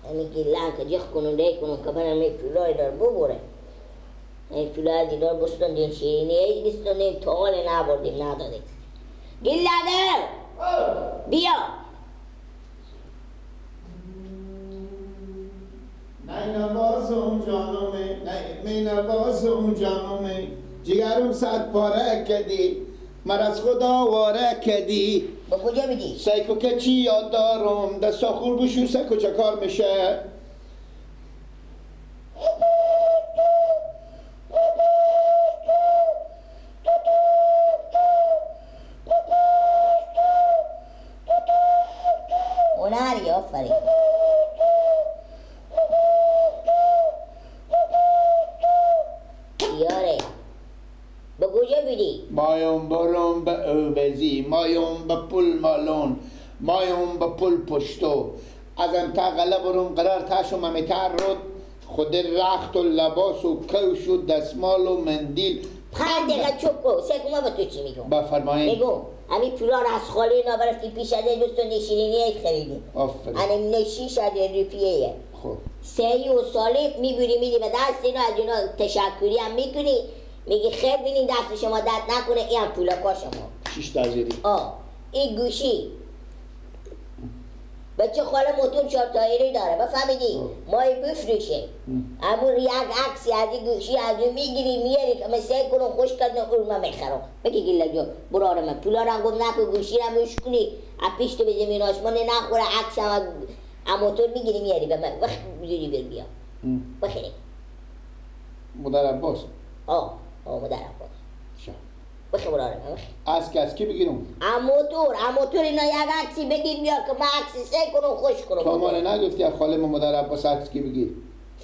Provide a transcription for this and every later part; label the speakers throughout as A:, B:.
A: همین گیلن که جخ کنم دی کنم که برم این پولای دار ببره. این پولای دیدار بستوندیم شیرینی ای بستوندیم تا حال نبردیم ندادیم. گیلنده بیا.
B: نه نوازم جانمه، نه می نوازم جانمه، جگرم صد پاره کدی، مر از خدا واره کدی.
A: با کجا میدی؟
B: سیکو که چی یاد دارم، دستا خور بشو سیکو چه کار میشه؟
A: هنری آفرین. یاره به کجا بیدی؟
B: مایم برم به اوبزی، مایم به پل مالون، مایم به پل پشتو، ازم تا غله برم قرار تاشو ممیتر رود خود رخت و لباس و کوش و دستمال و مندیل.
A: 5 دقیقه چوب کو سه ما به تو چی میگم؟
B: بفرمایید.
A: میگم همین پولا رو از خاله اینا برفتی پیش از دوستون شیرینی یک خریدیم.
B: آفرین.
A: انم نشیش از روپیه.
B: خب
A: سهی و ساله میبری میدی به دست اینا، از اینا تشکری هم میکنی، میگی خیر بینین دست شما درد نکنه، این هم پولاکا شما.
B: 6 تا زیری.
A: آه این گوشی بچه خاله موتور 4 تایری داره بفهمیدی؟ مای بفروشه همون یک عکسی از این گوشی از اون میگیری میاری که من سعی کنم خوش کردم اون من میخرم. بگی گیلا جو برو آره من پولا رو هم گم نکن، گوشی رو هم بشکنی از پیش تو به زمین آسمان نخوره، عکس هم از موتور میگیری میاری به من وقت زودی بر بیا بخیری.
B: مادر عباس.
A: آه آه مادر عباس. بخیر برو آره من بخیر.
B: از کی از کی بگیرم؟
A: اموتور اینا یک عکسی بگیر بیار که من عکسی سعی کنم خوش کنم.
B: تو مال نگفتی از خاله مادر عباس عکس کی بگیر؟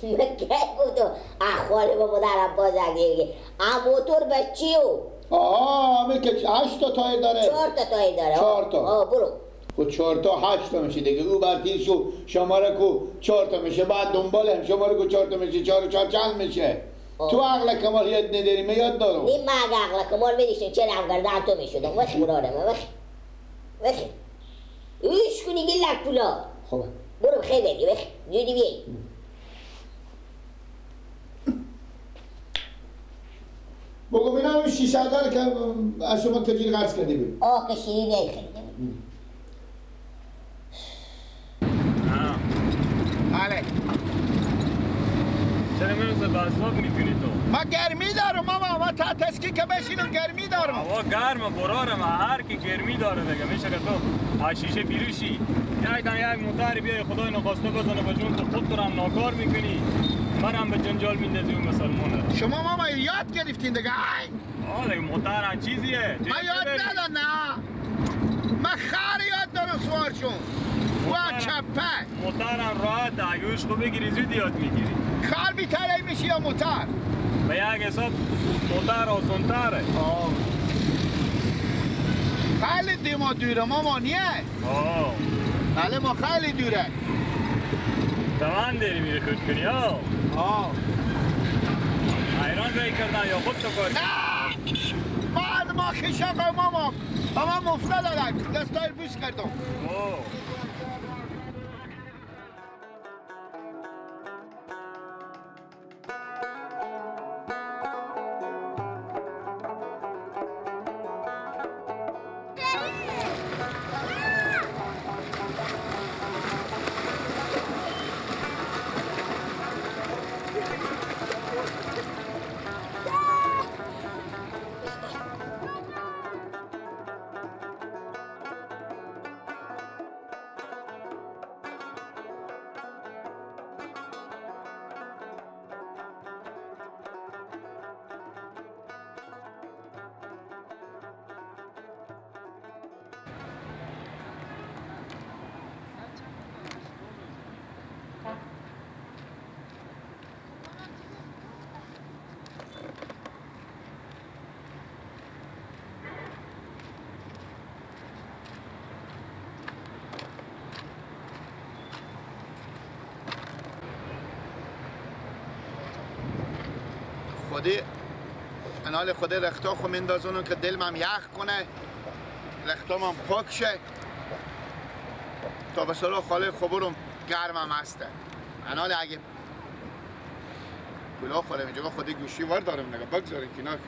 A: من کی گفتم از خاله مادر عباس عکسی بگیر؟ اموتور به چی او؟
B: آها همه که 8 تا تایر داره.
A: 4 تا تایر داره.
B: 4 تا.
A: آه برو.
B: خب 4 تا 8 تا میشه دیگه، او بر تیرشو شماره کو 4 تا میشه، بعد دنبال هم شماره کو 4 تا میشه، 4 و 4 چند میشه؟ تو عقل کمال یاد نداری، من یاد دارم.
A: نیم من اگه عقل کمال میدیشم چرا هم گردن تو میشدم. وخی براره من وخی وخی ایش کنی گلک پولا.
B: خب
A: برو بخیر بری وخی زودی بیای.
B: بگو بینم اون 6000 که از شما کجیر قرض کرده بود.
A: آه که شیرینی خریده بود.
B: بله.
C: چرا میرسه به اصاب میکنی تو؟
B: من گرمی دارم ماما، من تا تسکی که بشینم گرمی دارم.
C: هوا گرمه برارم، هر کی گرمی داره دیگه. میشه که تو از شیشه بیروشی یک دم یک موتر بیای خدای نخواسته بزنه به جون تو، خود تو هم ناکار میکنی، من هم به جنجال میندازی اون مسلمانه.
B: شما ماما یاد گرفتین دیگه.
C: آه دیگه موتر هم چیزیه.
B: من یاد ندارم، نه من خر یاد دارم سوار شون و چپه.
C: موتر هم راحته، اگه اوش خوب بگیری زود یاد میگیری.
B: خر بیتره میشه یا موتر؟
C: به یک حساب موتر آسان‌تره.
B: خیلی دیما دوره ماما نیه؟
C: آه
B: بله ما خیلی دوره.
C: تمام داری میری خود کنی ها؟
B: آه
C: ایران رای کردن یا خود تو کار؟
B: نه بعد ما خشاق ماما با ما مفته دادن دستای بوس کردم. خودی انال خودی رختا خو میندازونم که دلم یخ کنه، رختام پاک شه تا به سلو خاله خبرم گرمم هسته. انال اگه پولا خورم اینجا خود گوشی وار دارم نگه بگذاریم کنار.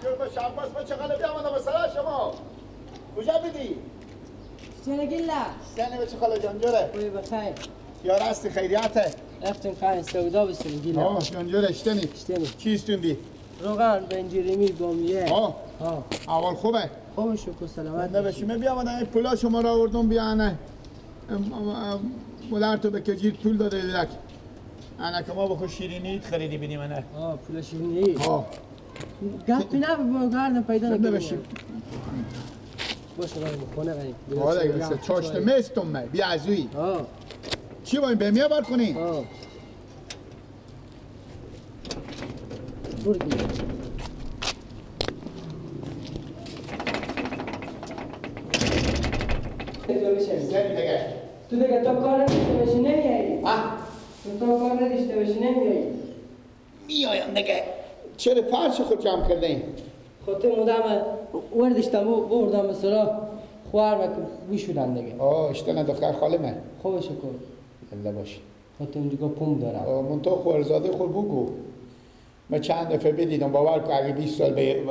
B: جور باش عباس بچه غلبی آمده به شما کجا بدی؟
D: سنه گله
B: سنه بچه خاله جان جوره
D: اوی بخیر
B: یار هستی خیریته
D: رفتیم خیر سودا بستیم گله
B: آه جان جوره اشتنی چی استوندی؟
D: روغن بنجیرمی بامیه
B: آه اول خوبه؟
D: خوبه شکر سلامت
B: نه بشیمه بیا آمدم این پولا شما را آوردم بیا انه مادر تو به کجیر پول داده دیدک انه که ما بخو شیرینیت خریدی بینیم انه
D: آه پول شیرینی
B: آه
D: گپی نه گردم پیدا نکنیم باشه بریم خونه بریم
B: آره چاشت مستم من بیا از اوی چی بایم به میه بار کنی؟
D: برو دیگه تو دیگه تا کار نداشته باشی نمیایی تو تا کار نداشته باشی نمیایی
B: میایم دیگه چرا فرش خود جمع کرده ایم؟
D: خاطر مدام وردشتم بردم مثلا خوار و بشورن دیگه.
B: آه اشتن دختر خاله من.
D: خوبش کن.
B: یلا باش.
D: خاطر اونجا پمپ دارم.
B: من تو خورزاده خود بگو. من چند دفعه بدیدم باور کن اگه 20 سال به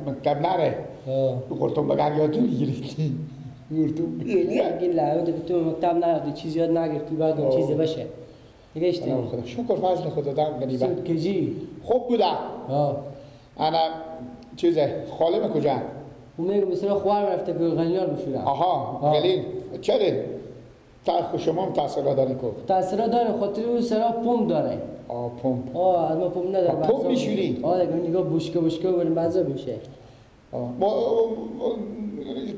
B: مکتب نره. خودتون بگم یادتون میگیرید. گورتون بیاری.
D: گیلا تو مکتب نرفتی چیز یاد نگرفتی بعد اون چیز بشه. دیگه اشتنی.
B: خدا شکر فضل خدا دم غریبه.
D: سود کجی؟
B: خوب بوده. انا چیزه خاله کجا؟
D: اون میگه مثلا خوار رفته که غلیان بشورم.
B: آها غلین چرا؟ تا شما هم تاثیر داره کو؟
D: تاثیر داره خاطر اون سرا پمپ داره.
B: آه پمپ.
D: آه از ما پمپ نداره.
B: پمپ میشوری؟
D: آه دیگه نگاه بوشکه بوشکه بریم بعضا میشه.
B: ما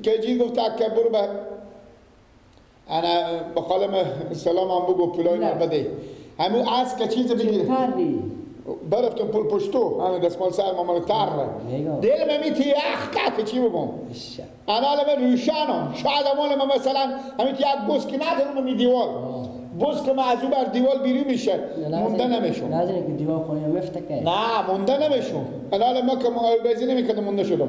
B: کجی گفت که برو به انا به خالم سلام هم بگو پولای من بده. همون از که چیز بگیره.
D: تری.
B: برفتم پول پشتو همین دستمال سر مال تر. دل من میتی اخ که چی بگم. انا الان روشنم. شاید مال من مثلا همین یک بوس که ندارم می دیوال. بوس که من از اون بر دیوال بیرون میشه. مونده نمیشم.
D: نه که دیوال خونه مفتکه.
B: نه مونده نمیشم. انا الان ما که بازی نمیکردم مونده شدم.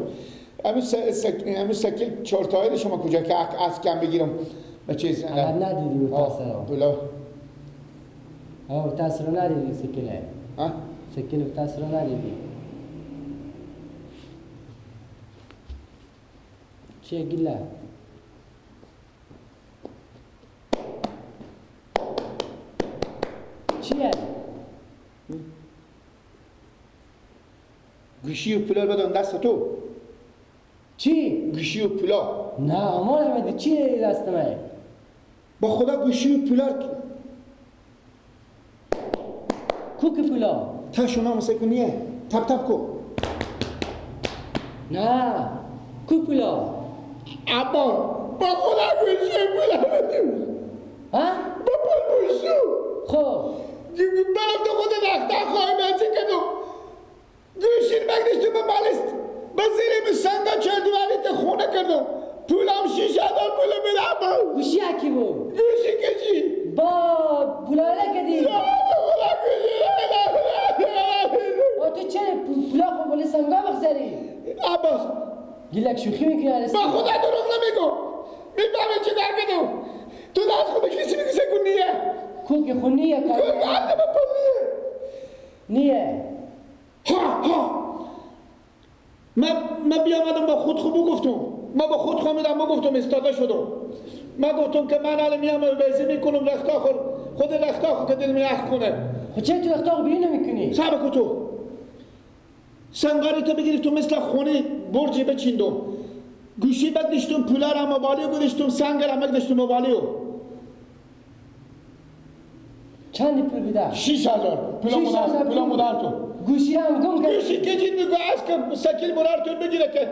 B: همین سکیل چهار تایر شما کجا که از کم بگیرم به چیز
D: ندیدی متأثرم.
B: بلا.
D: آه متأثر ندیدی سکیله.
B: ها؟
D: سکیل متأثر ندیدی. چیه گیله؟ چیه؟
B: گوشی و پولا بدن دست تو.
D: چی؟
B: گوشی و پولا.
D: نه امان احمدی چی دست من؟
B: با خدا گوشی و پولا
D: کو که پولا؟
B: تا شما مسکنیه تپ تپ کو.
D: نه کو پولا؟
B: اما با خدا گوشی و پولا بدیم.
D: ها؟
B: با پول پوشو.
D: خب
B: برم تو خود رخته خواهیم از این کدوم گوشی بگنش تو مالست بزیریم سنگا چردیوالی ته خونه کردم پولم 6000 پول بدم.
D: گوشی یکی بود
B: گوشی کجی؟
D: با پولا نکردی؟
B: نه خدا گوشی
D: نه. تو چرا پولا خب ولی سنگا بخسری؟
B: عباس
D: گیلک شوخی میکنی؟
B: با خدا دروغ نمیگم. میفهمی چی کار کردم؟ تو دست خود کسی میگی سکون نیه.
D: کو که خون نیه کار
B: کو که پول نیه
D: نیه.
B: ها ها من بیامدم با خود خوب گفتم. من با خود خوامیدم گفتم استاده شدم. من گفتم که من الان میام بازی میکنم رختا خور خود رختا خور که دل میخ کنه.
D: خب چرا تو رختا خور بیرون نمیکنی؟
B: صبر کن تو سنگاری تو بگیری تو مثل خونه برجی بچیندم. گوشی بگذاشتم پولا را مبالی گذاشتم سنگ را گذاشتم مبالیو.
D: چند پول بده؟
B: 6000 پولا مدار تو.
D: گوشی هم گم کرد.
B: گوشی که جید میگو از که سکیل مرار تو بگیره که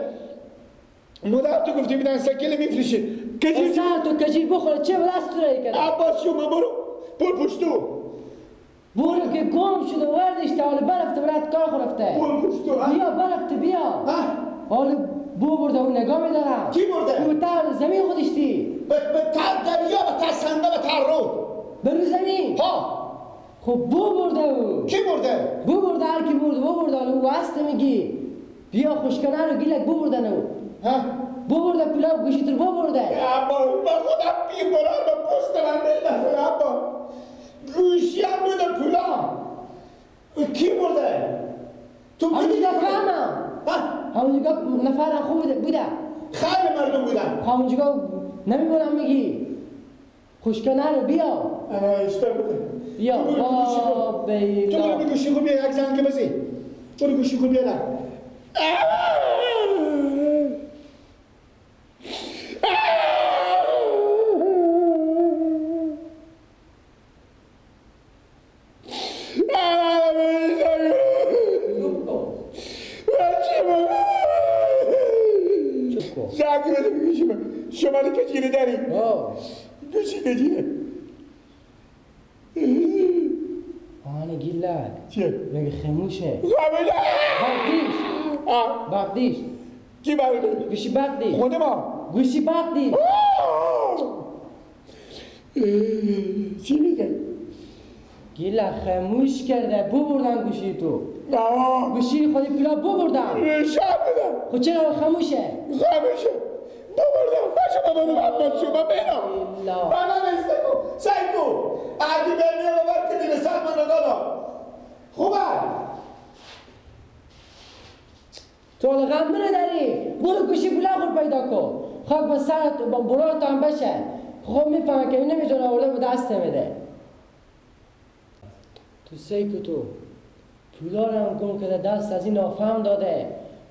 B: مدار تو گفتی میدن سکیل میفروشی.
D: کجی سر تو کجی بخوره چه دست تو رای کرد؟
B: عباس شو من برو پول پشتو.
D: برو که گم شده وردش تا حالا برفته برات کار خورفته.
B: پول پشتو
D: بیا برفته بیا. حالا بو برده اون نگاه میدارم.
B: کی برده؟
D: او تا زمین خودشتی.
B: به تا دریا به تا سنگا به تا رود.
D: به رو زمین؟
B: ها.
D: خب بو برده او.
B: کی برده؟
D: بو برده هر کی برده بو برده حالا او هست میگی. بیا خوشکنه رو گیلک بو بردن او.
B: ها؟
D: بو برده پولا و گوشی تو بو برده.
B: ابا با خودم بی برار به پست من میده ابا. گوشی هم بوده پولا. کی برده؟ تو
D: همونجا کامم. همونجا نفر خوب بوده.
B: خیلی مردم بودن.
D: همونجا نمیبونم میگی. خوشکنه رو بیا.
B: انا اشتر بوده.
D: بیا با بیلا.
B: تو برو گوشی خود بیا یک زنگ بزن. برو گوشی خود بیا. زنگ بزن گوشی شما رو کجیره داری؟ گوشی کجیره؟
D: آنه گیلک
B: چیه؟
D: میگه خموشه.
B: خموشه.
D: بغدیش. بغدیش.
B: کی بغدیش؟
D: گوشی بغدیش.
B: خود ما.
D: گوشی بغدیش.
B: چی میگه؟
D: گیلک خموش کرده ببردن گوشی تو.
B: نه
D: گوشی خودی پولا ببردن.
B: شب بودم.
D: خب چرا خموشه؟
B: خموشه. ببردم. جانم عباس شما میرم. من نمیستم. سعی کن. اگه برمیام ببر که دیگه سر من ندارم. خوبه.
D: تو غم منو داری. برو گوشی پولا خور پیدا کن. خاک با سرت با برار تا هم بشه. خب میفهمم که این نمیتونه آورده به دست نمیده. تو سیکو تو پولا رو هم گم کرده، دست از این نافهم داده،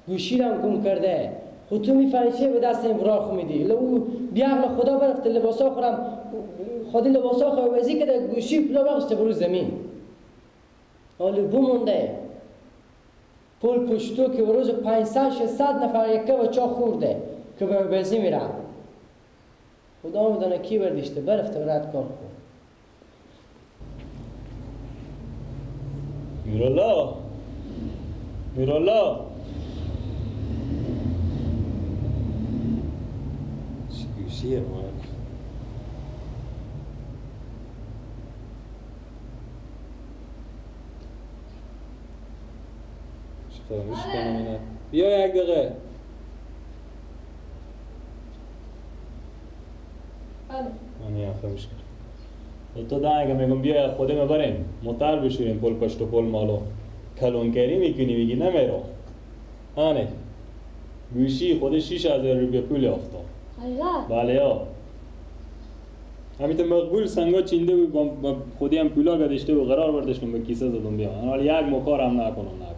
D: گوشی رو هم گم کرده. خود تو میفهمی چه به دست این برار خو میدی. او بیعقل خدا برفته لباسا خورم خودی لباسا خور وزی کرده گوشی پولا بخشته برو زمین. حالا بمونده پول پشتو که روز 500 600 نفر یکه و چا خورده که به بزی میرم. خدا میدانه کی برداشته برفته برد کار کن.
C: میرالله میرالله چی گوشیه ماید چی خواهمش کنم اینه. بیا یک دقیقه. من یه خواهمش کنم تو ده اگه میگم بیا خودم بریم موتر بشوریم پل پشت و پل مالو کلونکری میکنی میگی نمیرم. آنه گوشی خود 6000 روپیه پول یافتم. بله ها همین مقبول سنگا چینده بود با خودی هم پولا گدشته و قرار برداشتم به کیسه زدم بیا. حالا یک مکار هم نکنم.